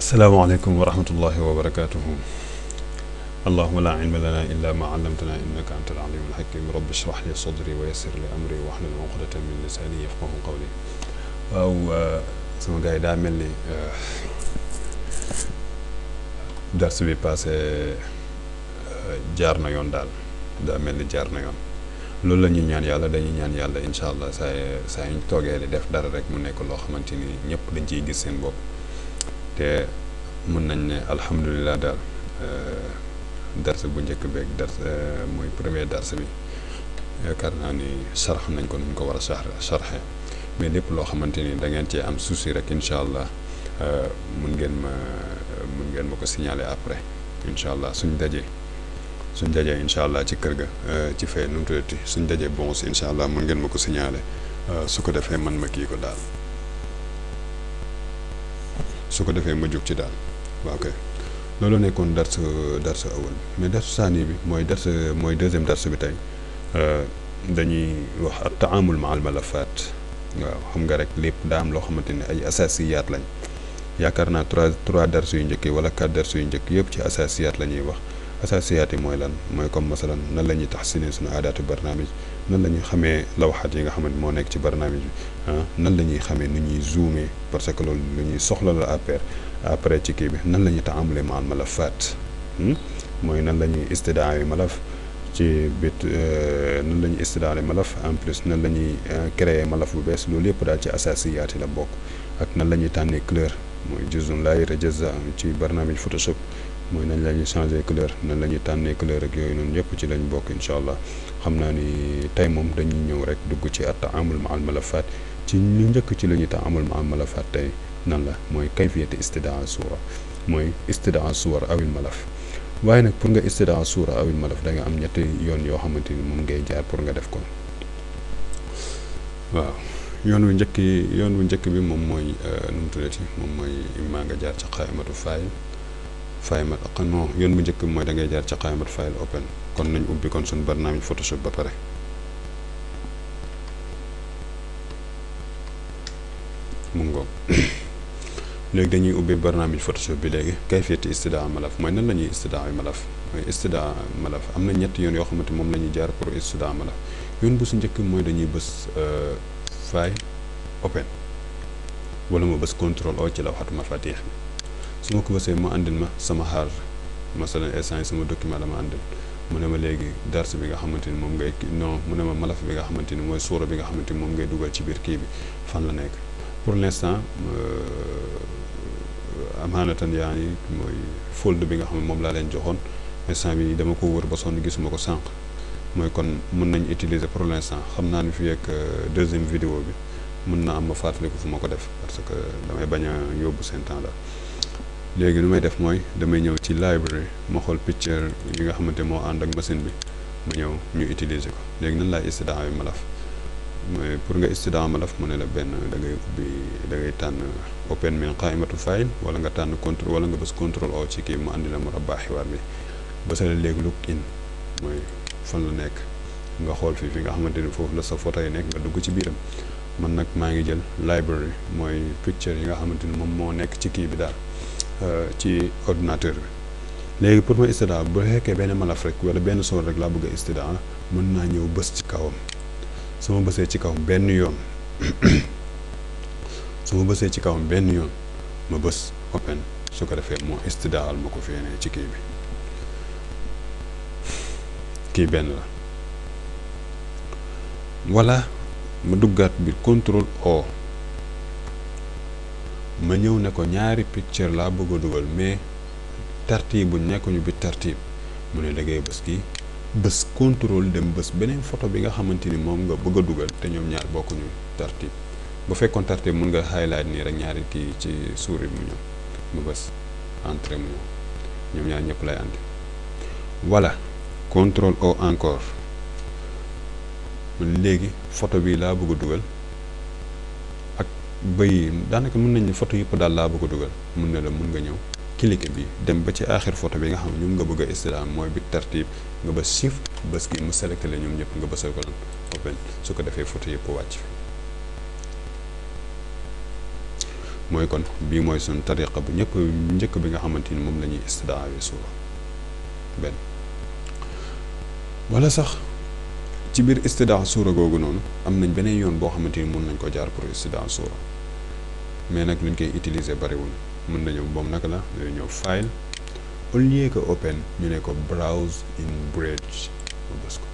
السلام عليكم ورحمة الله وبركاته. اللهم لا علم لنا إلا ما علمتنا إنك أنت العليم الحكيم. رب اشرح لي صدري ويسر لي أمري واحلل عقدة من لساني يفقه قولي. أو sama gars yi daa mel ni dars bi passé jaar na yoon daal daa mel ni jaar na yoon loolu la ñuy ñaan yàlla dañuy ñaan yàlla incha allah saa ñu toogee di def dara rek mu nekk loo xamante ni ñëpp dañ ciy gis seen bopp te mën nañ ne alhamdulilah daal dars bu njëkk beeg dars mooy premier dars bi yaakaar naa ni sarx nañ ko nuñ ko war a sarxe mais lépp loo xamante ni da ngeen cee am souci rek incha allah mun ngeen ma ko signaler après incha allah suñ dajee incha allah ci kër ga ci fay nu mu tuddati suñ dajee bon si incha allah mun ngeen ma ko signaler su ko defee man ma kii ko daal su ko defee ma jóg ci daal waaw kay loolu nekkoon dars awal mais darsu saani bi mooy deuxième dars bi tey dañuy wax at taamul ma al malafat waaw xam nga rek lépp daa am loo xamante ne ay asasiyaat lañ yaakaar naa trois dars yu njëkk yi wala 4 dars yu njëkk yëpp ci asasiyaat la ñuy wax asasiyaat yi mooy lan mooy comme masalan nan la ñuy taxsine suñu aadaatu barnaamij nan la ñuy xamee lawxaat yi nga xamante moo nekk ci barnaamij bi nan la ñuy xamee nu ñuy zoomer parce que loolu lu ñuy soxla la après ci kii bi nan la ñuy taamule ma al malafaat mooy nan la ñuy istidaa yu malaf ci bit nan la ñuy istidaale malaf en plus nan la ñuy créer malaf bu bees loolu yëpp daal ci asasiyaat yi la bokk ak nan la ñuy tànnee couleur mooy juzun laa yatajazza ci barnaamij Photoshop mooy nañ la ñuy changer couleur nan la ñuy tànnee couleur ak yooyu noonu yëpp ci lañ bokk incha allah xam naa ni tey moom dañuy ñëw rek dugg ci at taamul ma al malafaat ci ñu njëkk ci la ñuy taamul ma al malafaat tey nan la mooy kayfiyati istidaa suura mooy istidaa suwar awil malaf waaye nag pour nga istidaa suura awil malaf da nga am ñetti yoon yoo xamante ni moom ngay jaar pour nga def ko waaw yoon wu njëkk bi moom mooy nu mu tuddati moom mooy maa nga jaar ca xaymatu non yoon bu njëkk bi mooy da ngay jaar ca xaymatu file open kon nañ ubbi kon suñu barnaamij Photoshop ba pare mu ngoog léegi dañuy ubbi barnaamij Photoshop bi léegi kayfiyati istidaa malaf mooy nan la ñuy istidaa malaf mooy istidaa malaf am na ñetti yoon yoo xamante moom la ñuy jaar pour istidaa malaf yoon bu su njëkk mooy dañuy bës file open wala ma bës contrôle O ci lawhatu mafatih bi su ma ko bësee mu àndil ma sama xaar masalan instant yi sama document dama àndil mu ne ma léegi dars bi nga xamante ni moom ngay mu ne ma malaf bi nga xamante ni mooy suura bi nga xamante ni moom ngay dugal ci biir kii bi fan la nekk pour l'instant amaanatan yaa ni mooy folder bi nga xam ne moom laa leen joxoon instant bi dama ko wër ba sonn gisuma ko sànq mooy kon mën nañ utiliser pour l'instant xam naa ni fii ak deuxième vidéo bi mën na am ma fàttaliku fu ma ko def parce que damay bañ a yóbbu seen temps la léegi lu may def mooy damay ñëw ci library ma xool picture yi nga xamante moo ànd ak machine bi ma ñëw ñu utiliser ko léegi nan laay istidaa yu malaf mooy pour nga istidaa malaf mu ne la benn da ngay tànn open min qaimatu file wala nga tànn contrôle wala nga bës contrôle O ci kii mu andi la murabbaa xiwaar bi bësale léegi look in mooy fan la nekk nga xool fi nga xamante ni foofu la sa photo yi nekk nga dugg ci biiram man nag maa ngi jël library mooy picture yi nga xamante ni moom moo nekk ci kii bi daal ci ordinateur bi léegi pour ma istidaa bu fekkee benn malaf rek wala benn soor rek laa bëgg a istidaa mën naa ñëw bës ci kawam su ma bësee ci kawam benn yoon ma bës open su ko defee moo istidaal ma ko fii ne ci kii bi kii benn la wala ma duggaat bi contrôle O ma ñëw ne ko ñaari picture laa bëgg a dugal mais tartiib bu nekkuñu bi tartiib mu ne da ngay bës kii bës contrôle dem bës beneen photo bi nga xamante ni moom nga bëgg a dugal te ñoom ñaar bokkuñu tartiib bu fekkoon tartiib mun nga highlight nii rek ñaari kii ci souris mu ñëw mu bës entrée mu ñëw ñoom ñaar ñëpp lay andi voilà contrôle O encore léegi photo bi laa bëgg a dugal ak bëy daanaka mën nañ ne photo yëpp daal laa bëgg a dugal mun na la mun nga ñëw cliquer bi dem ba ci aaxir photo bi nga xam ne ñoom nga bëgg a istidaa mooy bi tartiib nga bës shift bës kii mu sélecté la ñoom ñëpp nga bësal ko lan open su ko defee photo yëpp wàcc fi mooy kon bii mooy suñ tariqa bu njëkk bi nga xamante ni moom la ñuy istidaawee suura benn. wala sax ci biir istidaa suura googu noonu am nañ beneen yoon boo xamante ni mën nañ ko jaar pour istidaa suura mais nag luñ koy utiliser bariwul. mën nañu moom naka la dañuy ñëw file au lieu que open ñu ne ko browse in Brave ma bës ko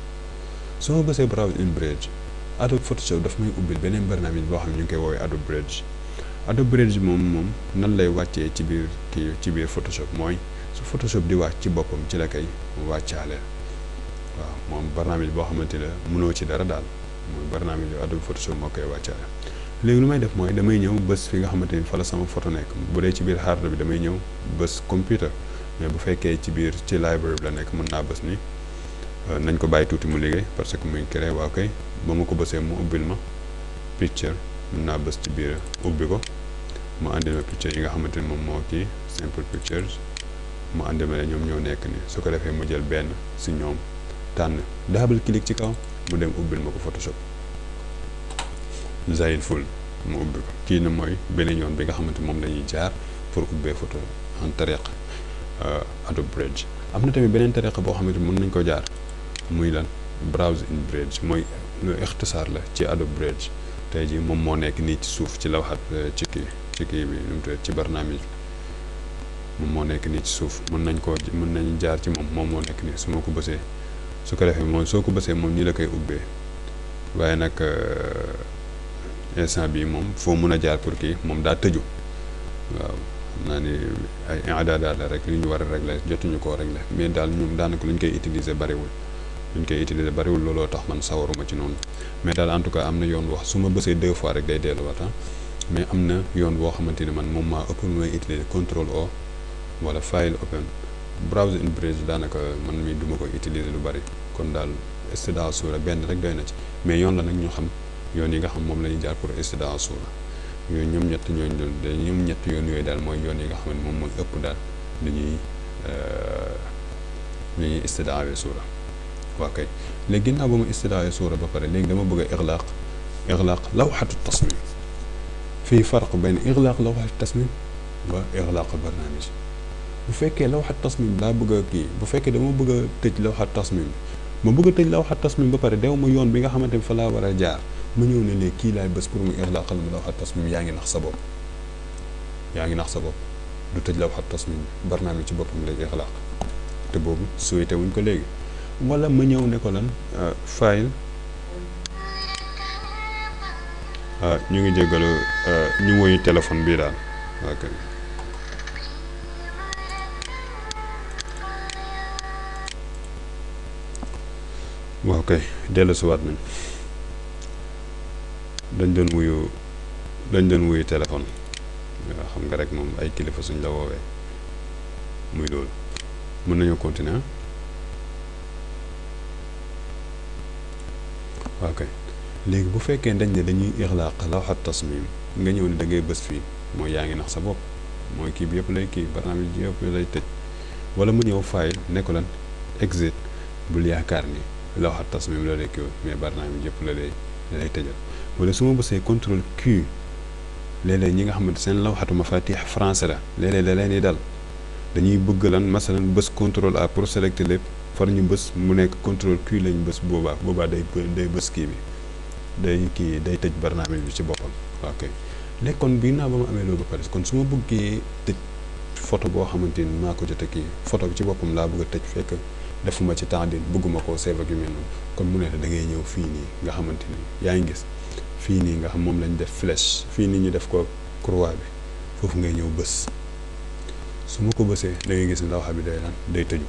su ma bësee browse in Brave Adobe Photoshop daf may ubbil beneen barnaamij boo xam ne ñu ngi koy woowee Adobe Brave. Adobe Brave moom nan lay wàccee ci biir Photoshop mooy su Photoshop di wàcc ci boppam ci la koy wàccaale waaw moom barnaamij boo xamante ne mënoo ci dara daal mooy barnaamij Adobe Photoshop moo koy wàccaale. léegi lu may def mooy damay ñëw bës fi nga xamante ni fa la sama photo nekk bu dee ci biir hard bi damay ñëw bës computer mais bu fekkee ci library bi la nekk mën naa bës ni nañ ko bàyyi tuuti mu liggéey parce que muy créé waa kay ba ma ko bësee mu ubbil ma picture mën naa bës ci biir ubbi ko mu andil ma picture yi nga xamante ni moom moo kii simple pictures mu andil ma ne ñoom ñoo nekk ni su ko defee mu jël benn si ñoom tànn double click ci kaw mu dem ubbil ma ko Photoshop Zahid Full mu ubbi ko kii na mooy beneen yoon bi nga xamante moom la ñuy jaar pour ubbee photo en tariq Adobe Bridge. am na tamit beneen tariqa boo xamante mën nañ ko jaar muy lan browse in Bridge mooy lu ixtisaar la ci Adobe Bridge tey jii moom moo nekk nii ci suuf ci lawxat ci kii bi nu mu tudd ci barnaamij moom moo nekk nii ci suuf mën nañ jaar ci moom moo nekk nii su ma ko bësee su ko defee moom soo ko bësee moom nii la koy ubbee waaye nag instant bi moom foo mën a jaar pour kii moom daa tëju waaw xam naa ni ay i'daadaat la rek li ñu war a régler jotuñu koo régler mais daal ñoom daanaka lu ñu koy utiliser bariwul looloo tax man sawaruma ci noonu mais daal en tout cas am na yoon wax su ma bësee 2 fois rek day delluwaat mais am na yoon boo xamante ni man moom maa ëpp lu may utiliser contrôle O wala file open browse in Brave daanaka man mi duma ko utiliser lu bari kon daal istidaa suura benn rek doy na ci mais yoon la nag ñu xam yoon yi nga xam moom la ñuy jaar pour istidaa suura yooyu ñoom ñett yoon yooyu daal mooy yoon yi nga xam ne moom mooy ëpp daal li ñuy istidaawee suura waa kay léegi ginnaaw ba mu istidaawee suura ba pare léegi dama bëgg a ixlaaq lawxatu tasmim fii farq bayn ixlaaq lawxatu tasmim wa ixlaaq barnaamij bu fekkee lawxatu tasmim laa bëgg a kii bu fekkee dama bëgg a tëj lawxatu tasmim ma bëgg a tëj lawxatu tasmim ba pare dew ma yoon bi nga xamante ni fa laa war a jaar ma ñëw ne léegi kii laay bés pour mu ixlaaqal ma lawxatu tasmim yaa ngi nax sa bopp du tëj lawxatu tasmim barnaamij ci boppam lay ixlaaq te boobu souhaité wuñ ko léegi wala ma ñëw ne ko lan file ñu ngi jégalu ñu woyu téléphone bii daal ok waaw kay dellusiwaat nañ dañ doon wuyu téléphone waaw xam nga rek moom ay kilifa suñ la woowee muy loolu mën nañoo continuer waaw kay léegi bu fekkee dañ ne dañuy ixlaaq lawxat tasmim nga ñëw ne da ngay bës fii mooy yaa ngi nax sa bopp mooy kii bi yëpp lay kii barnaamij bi yëpp lay tëj wala mu ñëw file ne ko lan exit bul yaakaar ni lawxat tasmim la lay kii mais barnaamij yëpp la lay tëjal wala su ma bësee contrôle Q léeg-léeg ñi nga xamante seen lawxatu mafatih français la léeg-léeg da leen di dal dañuy bëgg lan masalan bës contrôle A pour sélecter lépp far ñu bës mu nekk contrôle Q lañ bës boobaa day bës kii bi day tëj barnaamij bi ci boppam ok léegi kon bii naa ba ma amee loolu ba pare kon su ma bëggee tëj photo boo xamante ni maa ko jot a kii photo bi ci boppam laa bëgg a tëj fekk defuma ci temps bëgguma koo save ak yu mel noonu kon mu ne la da ngay ñëw fii nii nga xamante ni yaa ngi gis fii nii nga xam moom lañ def flèche fii nii ñu def ko croix bi foofu ngay ñëw bës su ma ko bësee da ngay gis ne lawxa bi day tëju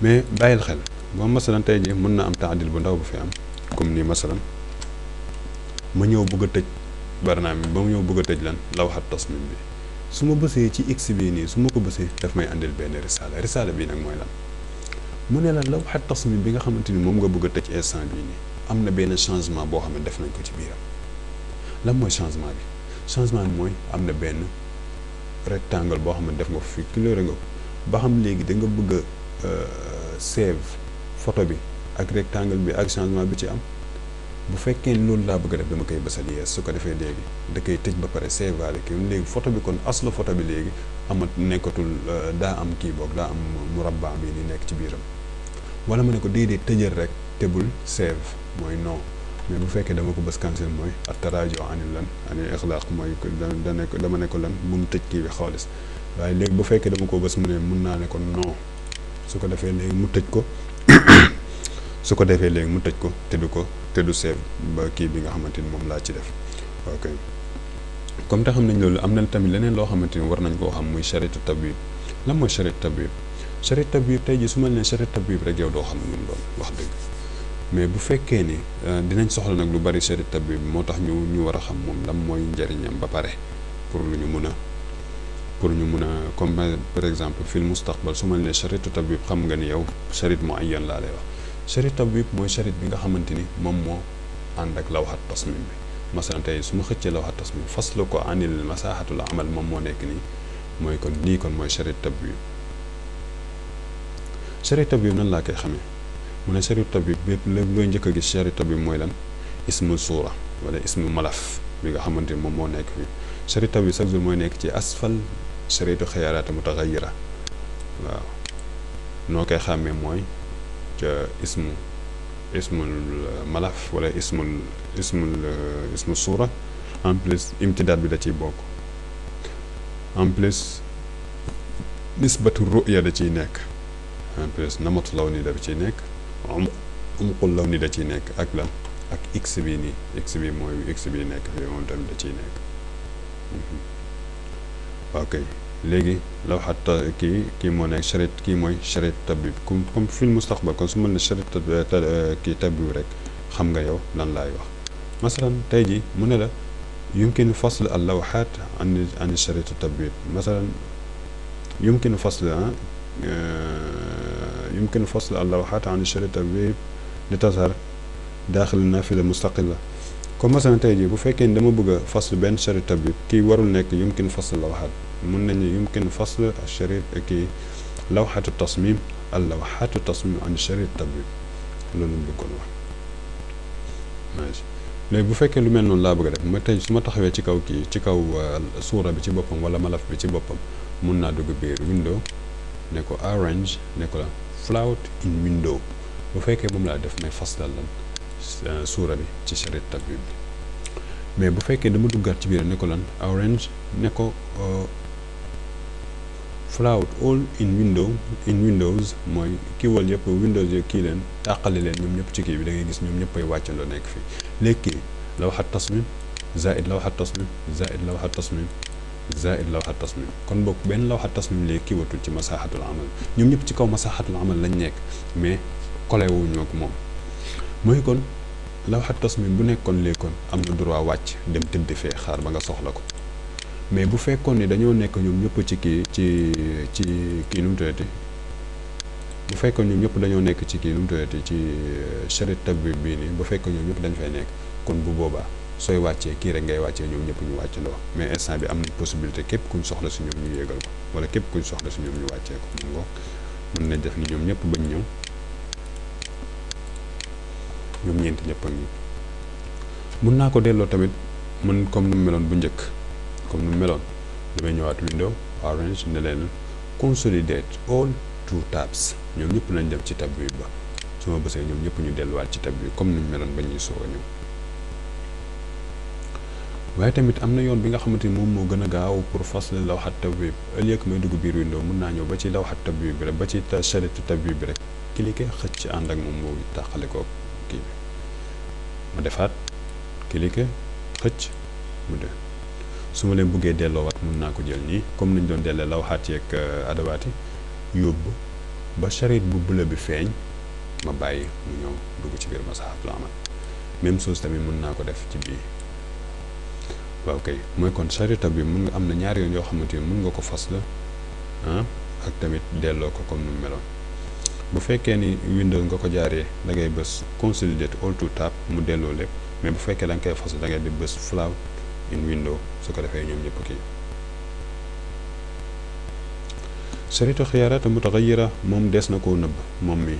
mais bàyyil xel ba masalan tey jii mën na am taadil bu ndaw bu fi am comme nii masalan ma ñëw bëgg a tëj barnaamij ba mu ñëw bëgg a tëj lan lawxat tasmim bi su ma bësee ci x bii nii su ma ko bësee daf may andil benn risaala bii nag mooy lan mu ne la lawxat tasmim bi nga xamante ni moom nga bëgg a tëj instant bii nii am na benn changement boo xam ne def nañ ko ci biiram lan mooy changement bi mooy am na benn rectangle boo xam ne def nga ko fii couleur nga ko ba xam léegi da nga bëgg a save photo bi ak rectangle bi ak changement bi ci am bu fekkee loolu laa bëgg a def dama koy bësal yes su ko defee léegi da koy tëj ba pare sévale kii léegi photo bi kon aslu photo bi léegi amat nekkatul daa am kii boog daa am murabba bi ni nekk ci biiram wala ma ne ko déedéet tëjal rek te bul save mooy non mais bu fekkee dama ko bës cancel mooy attaraajo anil lan anil ixlaaq mooy dama ne ko lan bu mu tëj kii bi xaalis waaye léegi bu fekkee dama ko bës mu ne mun naa ne ko non su ko defee léegi mu tëj ko su ko defee léegi mu tëj ko te du save ba kii bi nga xamante ni moom laa ci def ok comme te xam nañ loolu am na tamit leneen loo xamante ni war nañ koo xam muy charitu tabwib lan mooy charitu tabwib charitu tabwib tey ji su ma nee charitu tabwib rek yow doo xam lu mu doon wax dëgg mais bu fekkee ni dinañ soxla nag lu bari charitu tabwib moo tax ñu war a xam moom lan mooy njëriñam ba pare pour ñu mun a comme par exemple fil mustaqbal su ma nee charitu tabwib xam nga ni yow charit muayyan laa lay wax charit tabwib mooy charit bi nga xamante ni moom moo ànd ak lawhat tasmim bi masalan tey su ma xëccee lawhat tasmim fas la ko anil masaahatul amal moom moo nekk nii mooy kon lii kon mooy charit tabwib charit tabwib nan laa koy xamee mu ne charit tabwib bépp looy njëkk a gis charit tabwib mooy lan ismu suura wala ismu malaf bi nga xamante ni moom moo nekk fii charit tabwib chaque jour mooy nekk ci asfal charitu xiyaaraat mutaxayyira waaw noo koy xàmmee mooy ca ismul malaf wala ismul suura en plus imtidaad bi da ciy bokk en plus nisbatu ruya da ciy nekk en plus namatu law ni da ciy nekk umqul law ni da ciy nekk ak lan ak x bi nii x bi mooy x bi nekk fii moom tamit da ciy nekk ok léegi lawhat kii moo nekk charit kii mooy charit tabwib comme fil mustaqbal kon su ma ne charit kii tabwib rek xam nga yow lan laay wax masalan tey ji mu ne la yumkin fasl al lawhat an charit tabwib masalan yumkin fasl al lawhat an charit tabwib li tazhar daaxil naafida mustaqilla comme masalan tey ji bu fekkee ni dama bëgg a fasl benn charit tabwib kii warul nekk yumkin fasl lawhat mun nañu yumkin fasl charit kii lawhatu tasmim al lawhatu tasmim an charit tabwib loolu lañ bëggoon wax léegi bu fekkee lu mel noonu laa bëgg a def ma tey su ma taxawee ci kaw kii ci kaw suura bi ci boppam wala malaf bi ci boppam mun naa dugg biir window ne ko arrange ne ko la float in window bu fekkee moom laa def may faslal lan suura bi ci charit tabwib bi mais bu fekkee dama duggaat ci biir ne ko lan arrange ne ko flout all in windows mooy kiiwal yëpp windows yi kii leen tàqali leen ñoom ñëpp ci kii bi da ngay gis ñoom ñëpp ay wàccandoo nekk fii léegi lawhat tasmim zaid lawhat tasmim zaid lawhat tasmim zaid lawhat tasmim kon boog benn lawhat tasmim léegi kiiwatul ci masaahatul amal ñoom ñëpp ci kaw masaahatul amal lañ nekk mais collé wuñu ak moom mooy kon lawhat tasmim bu nekkoon léegi kon am na droit wàcc dem tëdd fee xaar ba nga soxla ko mais bu fekkoon ni dañoo nekk ñoom ñëpp ci kii kii nu mu tuddati bu fekkoon ñoom ñëpp dañoo nekk ci kii nu mu tuddati ci charit tabwib bii nii bu fekkoon ñoom ñëpp dañ fay nekk kon bu boobaa sooy wàccee kii rek ngay wàccee ñoom ñëpp ñu wàccandoo mais instant bi am na possibilité képp kuñ soxla si ñoom ñu yéegal ko wala képp kuñ soxla si ñoom ñu wàccee ko mun nga mën nañ def ni ñoom ñëpp bañ ñëw ñoom ñeenti ñëpp a ngi mun naa ko delloo tamit mun comme nu mu meloon bu njëkk comme nu mu meloon damay ñëwaat window orange ne leen consolidate all two tabs ñoom ñëpp nañ dem ci tab bi ba su ma bësee ñoom ñëpp ñu delluwaat ci tab bi comme nu mu meloon ba ñuy soog a ñëw waaye tamit am na yoon bi nga xamante ni moom moo gën a gaaw pour fasl lawhat tabwib au lieu que may dugg biir window mun naa ñëw ba ci lawhat tabwib bi rek ba ci charit tabwib bi rek cliquer xëcc ànd ak moom moo tàqale ko kii bi ma defaat cliquer xëcc mu de su ma leen bëggee delloowaat mun naa ko jël nii comme nañ doon dellee lawhaat yeeg adawaati yóbbu ba charit bu bula bi feeñ ma bàyyi mu ñëw dugg ci biir masaahatul amal même chose tamit mun naa ko def ci bii waaw kay mooy kon charit bi mun nga am na ñaari yoon yoo xamante ni mun nga ko fas la ak tamit delloo ko comme nu mu meloon bu fekkee ni Windows nga ko jaaree da ngay bës consolidate all to tab mu delloo lépp mais bu fekkee da nga koy fas da ngay di bës flout in window su ko defee ñoom ñëpp kii charitu xiyaaraat mutaxayyira moom des na koo nëbb moom mi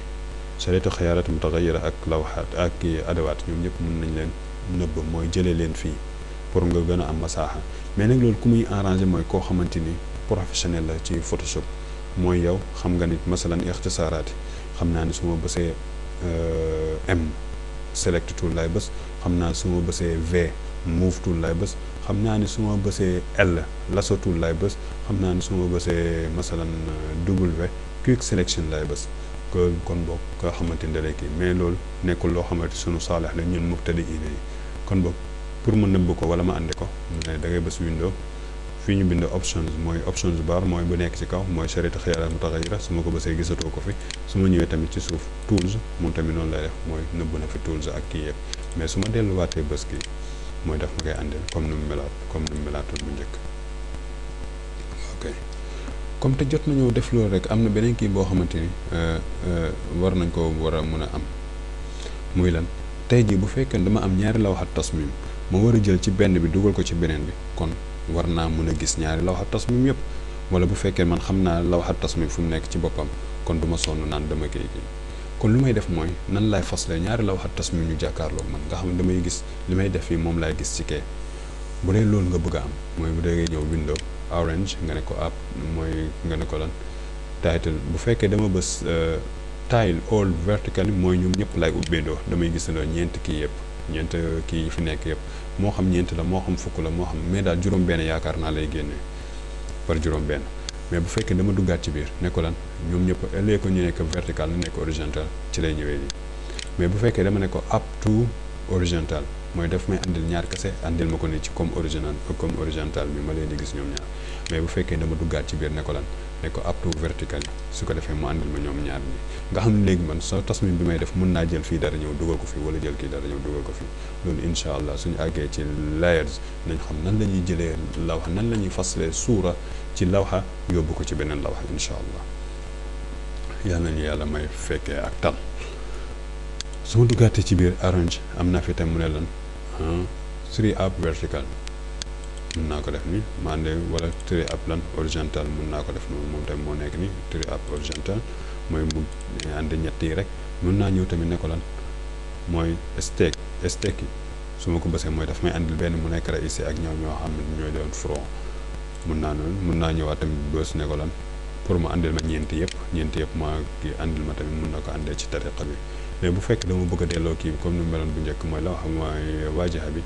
sariyatu xiyaarat mutaxayyira ak lawxaat ak adawaat ñoom ñëpp mën nañ leen nëbb mooy jëlee leen fii pour nga gën a am masaaxa mais nag loolu ku muy arrangé mooy koo xamante ni professionnel la ci Photoshop mooy yow xam nga nit masalan ixtisaaraati xam naa ni su ma bësee M select tool lay bës xam naa su ma bësee V move tool lay bës xam naa ni su ma bësee L lasso tool lay bës xam naa ni su ma bësee masalan W quick selection lay bës kon boog nga xamante ni da lay kii mais loolu nekkul loo xamante sunu saalex la ñun mubtadi ine yi kon boog pour ma nëbb ko wala ma andi ko ne da ngay bës window fii ñu bind options mooy options bar mooy bu nekk ci kaw mooy sariyatu xiyaarat mutaxayyira su ma ko bësee gisatoo ko fi su ma ñëwee tamit ci suuf tools moom tamit noonu lay def mooy nëbb na fi tools ak kii yëpp mais su ma delluwaatee bës kii mooy daf ma koy andil comme ni mu melaatoon bu njëkk ok comme te jot nañoo def loolu rek am na beneen kii boo xamante ni war nañ ko war a mën a am muy lan tey jii bu fekkee dama am ñaari lawxat tasmim ma war a jël ci benn bi dugal ko ci beneen bi kon war naa mën a gis ñaari lawxat tasmim yëpp wala bu fekkee man xam naa lawxat tasmim fu mu nekk ci boppam kon du ma sonn naan dama koy kii kon lu may def mooy nan laay faslee ñaari lawxat tasmim ñu jàkkaarloog man nga xam ne damay gis li may def fii moom laay gis ci kee bu dee loolu nga bëgg a am mooy bu dee ñëw window orange nga ne ko app mooy nga ne ko lan title bu fekkee dama bës tile all vertical mooy ñoom ñëpp lay ubbeendoo damay gis ne ñeent kii yëpp ñeent kii yi fi nekk yëpp moo xam ñeent la moo xam fukk la moo xam mais daal juróom-benn yaakaar naa lay génne par juróom-benn mais bu fekkee dama duggaat ci biir ne ko lan ñoom ñëpp ëllëgee ko ñu nekk vertical ñu nekk horizontal ci lay ñëwee nii mais bu fekkee dama ne ko up to horizontal mooy daf may andil ñaar kese andil ma ko ni ci comme horizontal bi ma leen di gis ñoom ñaar mais bu fekkee dama duggaat ci biir ne ko lan ne ko up to vertical yi su ko defee mu andil ma ñoom ñaar ñi nga xam ne léegi man sa tasmim bi may def mën naa jël fii dara ñëw dugal ko fii wala jël kii dara ñëw dugal ko fii loolu incha allah suñu àggee ci layers nañ xam nan la ñuy jëlee lawxa nan la ñuy fasalee suura ci lawxa yóbbu ko ci beneen lawxa incha allah yàlla nañu yàlla may fekkee ak tal su ma duggaatee ci biir arrange am naa fi tam mu ne lan 3 up vertical mën naa ko def ni ma ande wala 3 up lan horizontal mën naa ko def noonu moom tamit moo nekk ni 3 up horizontal mooy mu ande ñett yi rek mën naa ñëw tamit ne ko lan mooy steak yi su ma ko bësee mooy daf may andil benn mu nekk raïs ak ñoo xam ne ñooy doon front mën naa noonu mën naa ñëwaat tamit bës ne ko lan pour mu andil ma ñeenti yëpp ma kii andil ma tamit mën na ko andee ci tariqa bi mais bu fekk dama bëgg a delloo kii comme ni mu meloon bu njëkk mooy la xam mooy waajiha bi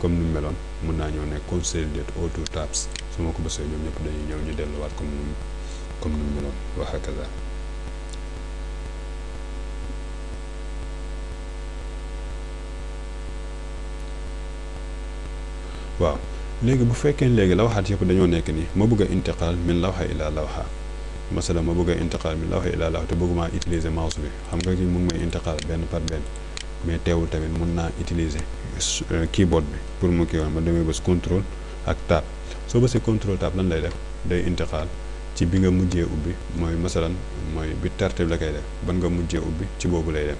comme ni mu meloon mën naa ñëw ne consolidate all two tabs su ma ko bësee ñoom ñëpp dañuy ñëw ñu delluwaat comme ni mu meloon wa hakaza waaw léegi bu fekkee léegi lawxaat yëpp dañoo nekk nii ma bëgg a intiqaal min lawxa ila lawxa masala ma bëgg a intiqaal min lawxa ila lawxa te bëgguma utiliser mouse bi xam nga kii mu ngi may intiqaal benn par benn mais teewul tamit mën naa utiliser keyboard bi pour mu kii woon ma damay bës contrôle ak tab soo bësee contrôle tab lan lay def day intiqaal ci bi nga mujjee ubbi mooy masalan mooy bi tartib la koy def ban nga mujjee ubbi ci boobu lay dem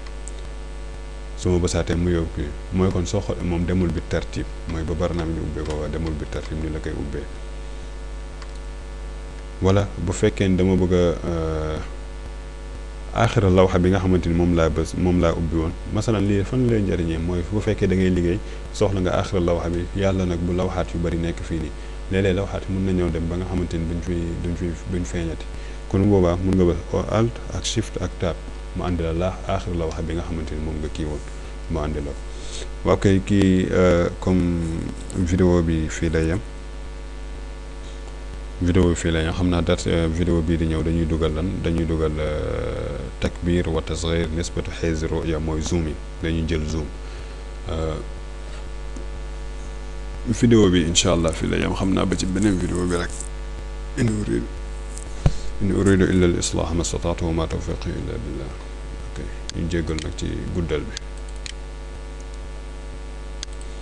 su ma bësaatee mu yóbbu kii mooy kon soo xoolee moom demul bi tartib mooy ba barnaam ñu ubbee ko waa demul bi tartib ni la koy ubbee wala bu fekkee ni dama bëgg a aaxira lawxa bi nga xamante ni moom laa ubbi woon masalan lii fan lay njëriñee mooy bu fekkee da ngay liggéey soxla nga aaxira lawxa bi yàlla nag bu lawxaat yu bari nekk fii nii léeg-léeg lawxaat yi mën na ñëw dem ba nga xamante ni duñ feeñati kon boobaa mun nga ba alt ak shift ak tab mu andi la aaxir la wax bi nga xamante ni moom nga kii woon mu andi la waaw kay kii comme vidéo bi fii lay yem xam naa dars vidéo bii di ñëw dañuy dugal takbir wa tasghir nisbatu hayz ru'ya mooy zoom yi dañuy jël zoom vidéo bi incha allah fii lay yem xam naa ba ci beneen vidéo bi rek in uridu illa al islah ma stata'tu wa ma tawfiqi illa billah ok ñu jéggal nag ci guddal bi